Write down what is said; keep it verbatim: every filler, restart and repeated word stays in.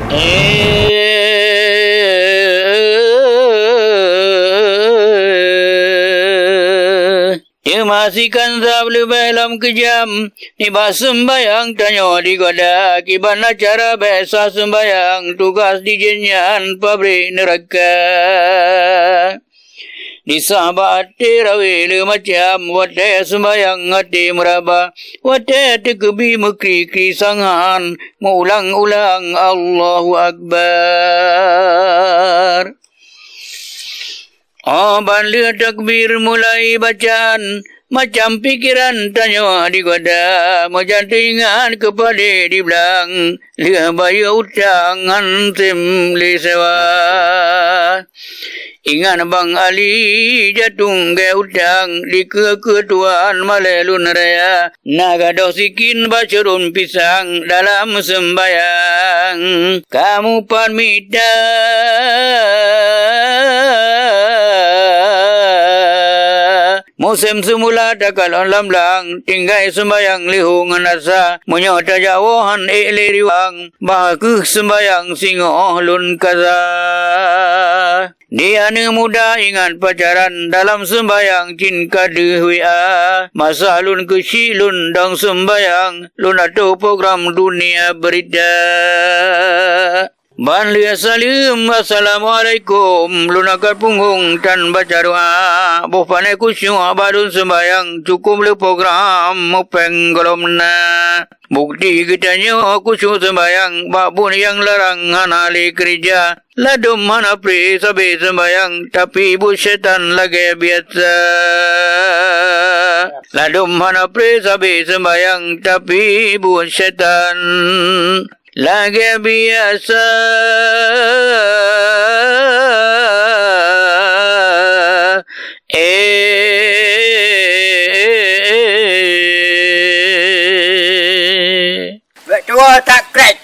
Teuma sikan sab leubeh lom keujam, nibak seumbahyang tanyoe di goda, kiban acara biasa seumbahyang, tugaih di jih nyan pabrék neuraka. Di sabat até rawé lé macam, watée seumbahyang até meuraba, watée teukeubi meukri-kri sanghan, meuulang-ulang Allahu Akbar. Óh ban lheueh takbir mulai bacaan, macam pikeran tanyoe di goda, meujan teuingat keupadé di blang, lheueh bayeue utang ngon tem lé sewa. Ingat Bang Ali jatueng gée utang, dikeue-keue tuan malée lôn raya, na gadôh sikin bak syeuruem pisang dalam seumbahyang kamu pan mita. Musém seumula takalon lam blang, tinggai seumbahyang leuhô ngon asa, meunyoe tajak woe han ék lé riwang, bah kheueh seumbahyang singoh lôn kasa. Di aneuk muda ingat pacaran, dalam seumbahyang cit ka deuh W A. Masa lôn keuchik lôn dong seumbahyang, lôn atô program Dunia Berita. Ban lheueh saleuem, "Assalamualaikum," lôn angkat punggong tan baca doa. Boh pané khusyuk bak lôn seumbahyang, cukôp lé program mupéng gohlom na. Bukti geutanyoe khusyuk seumbahyang, bak buet nyang larang hana lé keureuja. Ladôm hana pré sabe seumbahyang, tapi buet syaitan lagée biasa. Ladôm hana pré sabe seumbahyang, tapi buet syaitan lagée biasa. Eh, Bèk tuwoe that krek.